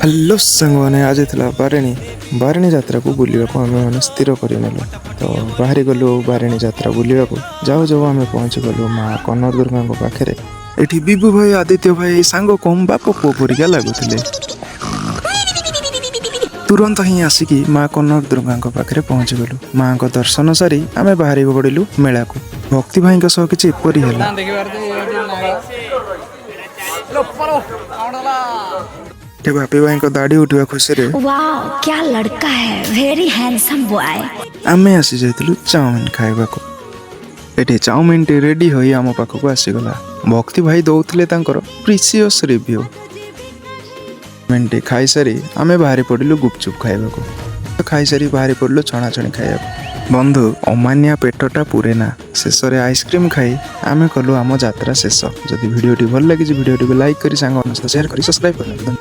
Hello ସାଙ୍ଗମାନେ, ଆଜି ଥିଲା ବାରେଣୀ। ବାରେଣୀ ଯାତ୍ରାକୁ ବୁଲିବାକୁ ଆମେମାନେ ସ୍ଥିର କରିନେଲୁ। ତ ବାହାରି ଗଲୁ ବାରେଣୀ ଯାତ୍ରା ବୁଲିବାକୁ। ଯାଉ ଯାଉ ଆମେ ପହଞ୍ଚିଗଲୁ ମା କନକ ଦୁର୍ଗାଙ୍କ ପାଖରେ। ଏଠି ବିବୁ ଭାଇ, ଆଦିତ୍ୟ ଭାଇ ସାଙ୍ଗ କମ୍, ବାପ ପୁଅ ପରିକା ଲାଗୁଥିଲେ। ତୁରନ୍ତ ହିଁ ଆସିକି ମା କନକ ଦୁର୍ଗାଙ୍କ ପାଖରେ ପହଞ୍ଚିଗଲୁ। ମାଙ୍କ ଦର୍ଶନ ସାରି ଆମେ ବାହାରି ପଡ଼ିଲୁ ମେଳାକୁ। ଭକ୍ତି ଭାଇଙ୍କ ସହ କିଛି ଏପରି ହେଲା। ଦେଖିପାରୁଥିବେ, ଇଏ ହେଉଛି ନାଗ। ଲୋ, ହେଲା। ଏଠି ବାପି ଭାଇଙ୍କ ଦାଢ଼ି ଉଠିବା ଖୁସିରେ वाह, क्या लड़का है! Very handsome boy. ଆମେ ଆସି ଯାଇଥିଲୁ ଚାଉମିନ ଖାଇବାକୁ। ଏଠି ଚାଉମିନଟି ରେଡି ହୋଇ ଆମ ପାଖକୁ ଆସିଗଲା। ଭକ୍ତି ଭାଇ ଦଉଥିଲେ ତାଙ୍କର ପ୍ରିସିୟସ୍ ରିଭ୍ୟୁ। ଚାଉମିନଟି ଖାଇସାରି ଆମେ ବାହାରି ପଡ଼ିଲୁ ଗୁପଚୁପ ଖାଇବାକୁ। ଖାଇସାରି ବାହାରି ପଡ଼ିଲୁ ଛଣାଛଣି ଖାଇବାକୁ। ବନ୍ଧୁ, ଅମାନିଆ ପେଟଟା ପୁରେ ନା। ଶେଷରେ ଆଇସ୍କ୍ରିମ୍ ଖାଇ ଆମେ କଲୁ ଆମ ଯାତ୍ରା ଶେଷ। ଯଦି ଭିଡ଼ିଓଟି ଭଲ ଲାଗିଛି, ଭିଡ଼ିଓଟିକୁ ଲାଇକ୍ କରି, ସାଙ୍ଗମାନଙ୍କ ସହିତ ସେୟାର କରି ସବସ୍କ୍ରାଇବ୍ କରନ୍ତୁ।